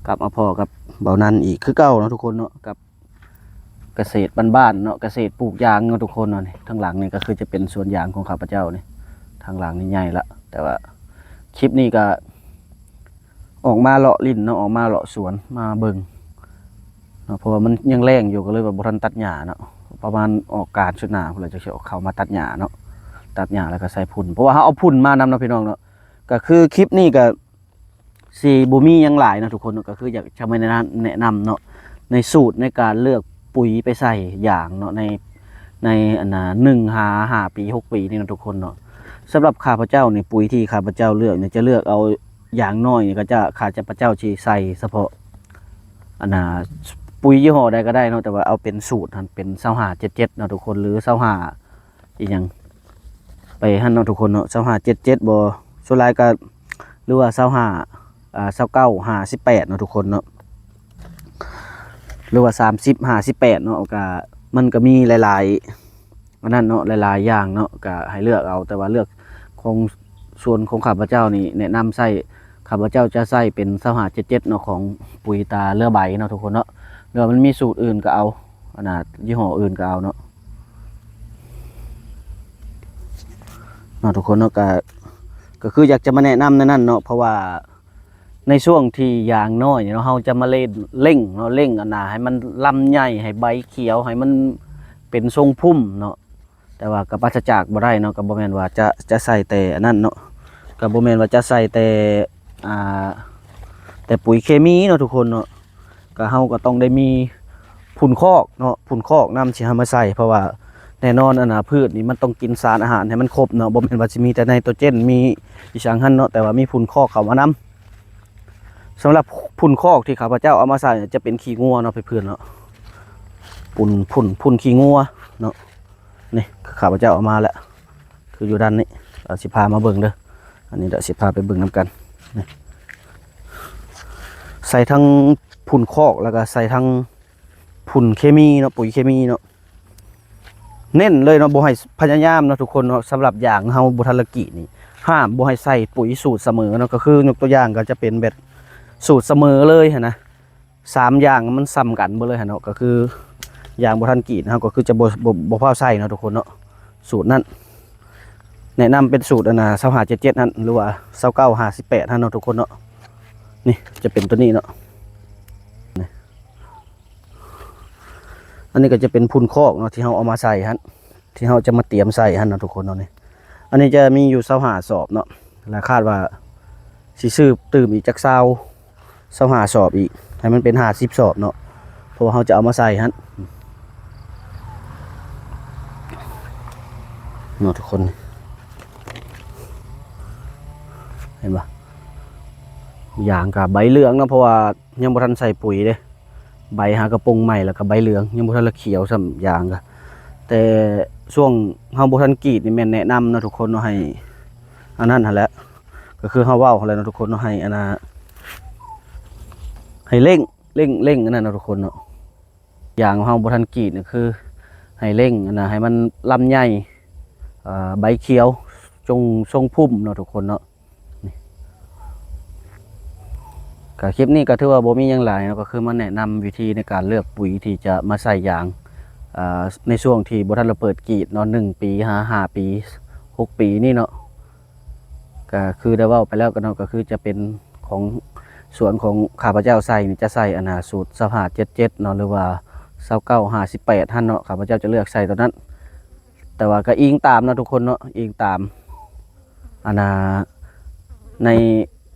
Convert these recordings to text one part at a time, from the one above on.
ກັບມາພໍ້ກັບເບົານັນອີກຄືເກົ່າເນາະທຸກຄົນເນາະ ກັບກະເສດບ້ານໆເນາະ ກະເສດປູກຢາງເນາະທຸກຄົນເນາະ. ນີ້ທາງຫຼັງນີ້ກໍຄືຈະເປັນສວນຢາງຂອງຂ້າພະເຈົ້ານີ້ ທາງຫຼັງນີ້ໃຫຍ່ລະ ແຕ່ວ່າຄລິບນີ້ກໍ ອອກມາເລາະຫຼິ້ນເນາະ ອອກມາເລາະສວນມາເບິ່ງເນາະ ເພາະວ່າມັນຍັງແລ້ງຢູ່ ກໍເລີຍວ່າບໍ່ທັນຕັດຫຍ້າເນາະ. ປະມານອອກການຊຸດໜ້າພຸ້ນລະ ຈັ່ງຊິເຂົ້າມາຕັດຫຍ້າເນາະ ຕັດຫຍ້າແລ້ວກໍໃສ່ຝຸ່ນ ເພາະວ່າເຮົາເອົາຝຸ່ນມານຳເນາະພີ່ນ້ອງເນາະ. ກໍຄືຄລິບນີ້ກໍຊິບໍ່ມີຫຍັງຫຼາຍເນາະທຸກຄົນເນາະ ກໍຄືຢາກຈະມາແນະນຳ ແນະນຳເນາະ ໃນສູດໃນການເລືອກປຸ໋ຍໄປໃສ່ຢາງເນາະ ໃນ ໃນອັນນ່າ ໜຶ່ງຫາຫ້າປີ ຫົກປີນີ້ເນາະທຸກຄົນເນາະ. ສຳລັບຂ້າພະເຈົ້ານີ້ ປຸ໋ຍທີ່ຂ້າພະເຈົ້າເລືອກນີ້ ຈະເລືອກເອົາຢາງນ້ອຍນີ້ ກໍຈະ ຂ້າພະເຈົ້າຊິໃສ່ສະເພາະ ອັນນ່າ ປຸ໋ຍຍີ່ຫໍ້ໃດກໍໄດ້ເນາະ ແຕ່ວ່າເອົາເປັນສູດຫັ້ນ ເປັນຊາວຫ້າ ເຈັດເຈັດເນາະທຸກຄົນ ຫຼື ຊາວຫ້າ ອີຫຍັງ ໄປຫັ້ນເນາະທຸກຄົນເນາະ ຊາວຫ້າ ເຈັດເຈັດ ບໍ່ ສ່ວນຫຼາຍກໍ ຫຼືວ່າ ຊາວຫ້າ ອ່າ ຊາວເກົ້າ ຫ້າສິບແປດເນາະທຸກຄົນເນາະ ຫຼືວ່າ ສາມສິບ ຫ້າສິບແປດເນາະ ກໍ ມັນກໍມີຫຼາຍໆ ອັນນັ້ນເນາະ ຫຼາຍໆຢ່າງເນາະ ກໍໃຫ້ເລືອກເອົາ ແຕ່ວ່າເລືອກຂອງ ສ່ວນຂອງຂ້າພະເຈົ້ານີ້ ແນະນຳໃຊ້ ຂ້າພະເຈົ້າຈະໃຊ້ເປັນ ຊາວຫ້າ ເຈັດເຈັດເນາະ ຂອງປຸ໋ຍຕາເຮືອໃບເນາະທຸກຄົນເນາະ ຫຼືວ່າມັນມີສູດອື່ນກໍເອົາ ອັນນ່າ ຍີ່ຫໍ້ອື່ນກໍເອົາເນາະ ເນາະທຸກຄົນເນາະ. ກໍ ກໍຄືຢາກຈະມາແນະນຳໃນນັ້ນເນາະ ເພາະວ່າ ໃນຊ່ວງທີ່ຢາງນ້ອຍນີ້ເນາະ ເຮົາຈະມາເລັ່ງ ເລັ່ງເນາະ ເລັ່ງອັນນ່າ ໃຫ້ມັນລຳໃຫຍ່ ໃຫ້ໃບຂຽວ ໃຫ້ມັນເປັນຊົງພຸ້ມເນາະ ແຕ່ວ່າກໍປາສະຈາກບໍ່ໄດ້ເນາະ ກໍບໍ່ແມ່ນວ່າຈະ ຈະໃສ່ແຕ່ອັນນັ້ນເນາະ ກໍບໍ່ແມ່ນວ່າຈະໃສ່ແຕ່ ອ່າ ແຕ່ປຸ໋ຍເຄມີເນາະທຸກຄົນເນາະ. ກໍເຮົາກໍຕ້ອງໄດ້ມີຝຸ່ນຄອກເນາະ ຝຸ່ນຄອກນຳທີ່ເຮົາມາໃສ່ ເພາະວ່າແນ່ນອນ ອັນນ່າ ພືດນີ້ມັນຕ້ອງກິນສານອາຫານໃຫ້ມັນຄົບເນາະ ບໍ່ແມ່ນວ່າຊິມີແຕ່ໄນໂຕເຈນ ມີອີ່ຫຍັງຫັ້ນເນາະ ແຕ່ວ່າມີຝຸ່ນຄອກເຂົ້າມານຳ. ສຳລັບຝຸ່ນຄອກທີ່ຂ້າພະເຈົ້າເອົາມາໃສ່ຈະເປັນຂີ້ງົວເນາະ ເພື່ອນໆເນາະ ຝຸ່ນ ຝຸ່ນ ຝຸ່ນຂີ້ງົວເນາະ. ນີ້ຂ້າພະເຈົ້າເອົາມາແລ້ວ ຄືຢູ່ດ້ານນີ້ ເອົາ ຊິພາມາເບິ່ງເດີ ອັນນີ້ດຽວຊິພາໄປເບິ່ງນຳກັນ. ນີ້ ໃສ່ທັງຝຸ່ນຄອກ ແລ້ວກໍໃສ່ທັງຝຸ່ນເຄມີເນາະ ປຸ໋ຍເຄມີເນາະ ເນັ້ນເລີຍເນາະ ບໍ່ໃຫ້ ພະຍາຍາມເນາະທຸກຄົນເນາະ. ສຳລັບຢາງເຮົາບໍ່ທັນລະກຣີດນີ້ ຫ້າມບໍ່ໃຫ້ໃສ່ປຸ໋ຍສູດສະເໝີເນາະ ກໍຄືຍົກຕົວຢ່າງກໍຈະເປັນແບບສູດສະເໝີເລີຍຫັ້ນນະ ສາມຢ່າງມັນສ່ຳກັນເບິດເລີຍຫັ້ນເນາະ ກໍຄືຢາງບໍ່ທັນກຣີດ ເຮົາກໍຄືຈະບໍ່ ບໍ່ ບໍ່ຟ້າວໃສ່ເນາະທຸກຄົນເນາະ. ສູດນັ້ນແນະນຳເປັນສູດ ອັນນ່າ ຊາວຫ້າ ເຈັດເຈັດຫັ້ນ ຫຼືວ່າ ຊາວເກົ້າ ຫ້າສິບແປດຫັ້ນເນາະທຸກຄົນເນາະ. ນີ້ຈະເປັນຕົວນີ້ເນາະ ນີ້ ອັນນີ້ກໍຈະເປັນຝຸ່ນຄອກເນາະ ທີ່ເຮົາເອົາມາໃສ່ຫັ້ນ ທີ່ເຮົາຈະມາຕຽມໃສ່ຫັ້ນເນາະທຸກຄົນເນາະ. ນີ້ ອັນນີ້ຈະມີຢູ່ຊາວຫ້າສອບເນາະ ແລະ ຄາດວ່າຊິຊື້ຕື່ມອີກຈັກຊາວ ຊາວຫ້າສອບອີກ ໃຫ້ມັນເປັນຫ້າສິບສອບເນາະ ເພາະວ່າເຮົາຈະເອົາມາໃສ່ຫັ້ນເນາະທຸກຄົນ. ເຫັນບໍ່ ຢາງກໍໃບເຫຼືອງເນາະ ເພາະວ່າຍັງບໍ່ທັນໃສ່ປຸ໋ຍເດ້ ໃບຫາກະປົງໃໝ່ ແລ້ວກໍໃບເຫຼືອງ ຍັງບໍ່ທັນລະຂຽວຊ້ຳຢາງກະ. ແຕ່ຊ່ວງເຮົາບໍ່ທັນກຣີດນີ້ແມ່ນແນະນຳເນາະທຸກຄົນເນາະ ໃຫ້ອັນນັ້ນຫັ້ນແຫຼະ ກໍຄືເຮົາເວົ້າຫັ້ນແຫຼະເນາະທຸກຄົນເນາະ ໃຫ້ອັນນ່າ ໃຫ້ເລັ່ງ ເລັ່ງ ເລັ່ງອັນນັ້ນເນາະທຸກຄົນເນາະ. ຢາງເຮົາບໍ່ທັນກຣີດນີ້ ຄືໃຫ້ເລັ່ງອັນນ່າ ໃຫ້ມັນລຳໃຫຍ່ ເອີ ໃບຂຽວ ຊົງ ຊົງພຸ້ມເນາະທຸກຄົນເນາະ. ນີ້ ກໍຄລິບນີ້ກໍຖືວ່າບໍ່ມີຫຍັງຫຼາຍເນາະ ກໍຄືມາແນະນຳວິທີໃນການເລືອກປຸ໋ຍທີ່ຈະມາໃສ່ຢາງ ເອີ ໃນຊ່ວງທີ່ບໍ່ທັນລະເປີດກຣີດເນາະ ໜຶ່ງປີ ຫາ ຫ້າປີ ຫົກປີນີ້ເນາະ. ກໍຄືໄດ້ເວົ້າໄປແລ້ວກັນເນາະ ກໍຄືຈະເປັນຂອງສວນຂອງຂ້າພະເຈົ້າໃສ່ນີ້ ຈະໃສ່ອັນນ່າ ສູດຊາວຫ້າ ເຈັດເຈັດເນາະ ຫຼືວ່າ ຊາວເກົ້າ ຫ້າສິບແປດຫັ້ນເນາະ ຂ້າພະເຈົ້າຈະເລືອກໃສ່ຕົວນັ້ນ. ແຕ່ວ່າກໍອີງຕາມເນາະທຸກຄົນເນາະ ອີງຕາມອັນນ່າ ໃນ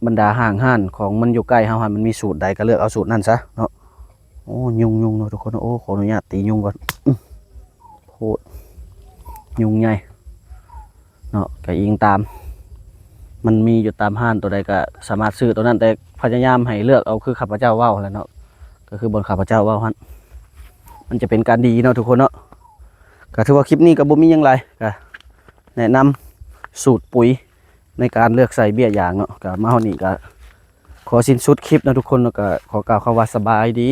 ບັນດາຫ້າງຮ້ານຂອງມັນຢູ່ໃກ້ເຮົາຫັ້ນ ມັນມີສູດໃດກໍເລືອກເອົາສູດນັ້ນຊະເນາະ. ໂອ້ ຍຸງໆເນາະທຸກຄົນ ໂອ້ ຂໍອະນຸຍາດຕີຍຸງກ່ອນ ອື ໂພດ ຍຸງໃຫຍ່ເນາະ. ກໍອີງຕາມ ມັນມີຢູ່ຕາມຮ້ານ ຕົວໃດກໍສາມາດຊື້ຕົວນັ້ນ ແຕ່ພະຍາຍາມໃຫ້ເລືອກເອົາຄືຂ້າພະເຈົ້າເວົ້າຫັ້ນແຫຼະເນາະ ກໍຄືບ່ອນຂ້າພະເຈົ້າເວົ້າຫັ້ນ ມັນຈະເປັນການດີເນາະທຸກຄົນເນາະ. ກໍຖືວ່າຄລິບນີ້ກໍບໍ່ມີຫຍັງຫຼາຍ ກໍແນະນຳສູດປຸ໋ຍ ໃນການເລືອກໃສ່ເບ້ຍຢາງເນາະ. ກໍມາຮອດນີ້ກໍຂໍສິ້ນສຸດຄລິບເນາະທຸກຄົນເນາະ ກໍຂໍກ່າວຄຳວ່າສະບາຍດີ.